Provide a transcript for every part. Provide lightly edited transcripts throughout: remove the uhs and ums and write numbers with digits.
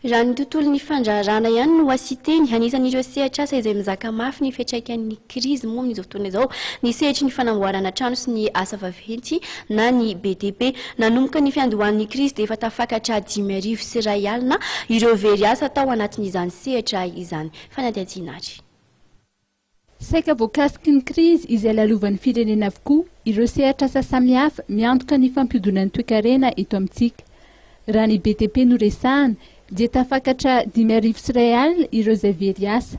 Raha ny tontolon'ny fandraharahana ihany no asian-teny, anisan'ireo sehatr'asa izay mizaka mafy ny fiantraikan'ny krizy moa amin'izao fotoana izao ny sehatry ny fanamboarana trano sy ny asa vaventy na ny BTP. Nanomboka ny fiandohan'ny krizy dia efa tafakatra 150 ireo very asa tao anatin'izany sehatra izany. Fanadihadiana ary. Saika voakasiky ny krizy izay lalovan'ny firenena avokoa ireo sehatr'asa samihafa miantoka ny fampihodinan'ny toekarena eto amintsika. Raha ny BTP no resahana dia tafakatra 150 ireo izay very asa.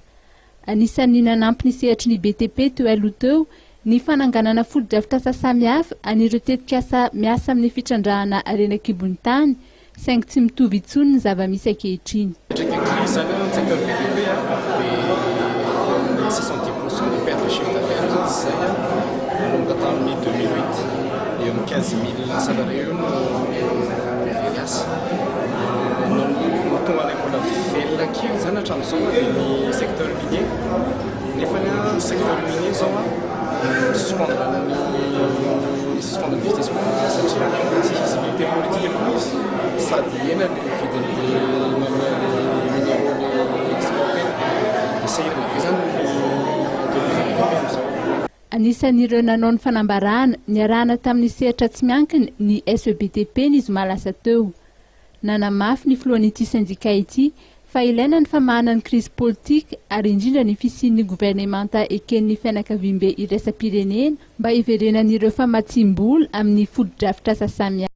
Anisan'ny nanampy ny sehatry ny BTP teo aloha teo ny fananganana fotodrafitrasa samihafa an'ireo tetikasa miasa amin'ny fitrandrahana harena an-kibon'ny tany, saingy tsy mitovy intsony ny zava-misy ankehitriny. Miatrika crise zany ny secteur BTP dia eo amin'ny 70% de perte de chiffre d'affaires zany izy izay nanomboka tamin'ny 2008. Eo amin'ny 15 000 salariés eo no very asa. Mahatonga anay mbola velona kely zany hatramin'izao dia ny secteur minier. Nefa ny secteur minier zao suspendre ny suspendre investissement satria tsy visibilité politique koa izy, sady hena ny vidin'ny minéraux exporté, dia sahirana be zany ny entreprise BTP amin'izao. Anisan'ireo nanao ny fanambarana niarahana tamin'ny sehatra tsy miankina ny SEBTP ny zoma lasa teo. Nanamafy ny filohan'ity sendika ity fa ilaina ny famahana ny krizy politika ary indrindra ny fisian'ny governemanta eken'ny fianakaviambe iraisam-pirenena mba hiverenan'ireo famatsim-bola amin'ny fotodrafitrasa samihafa.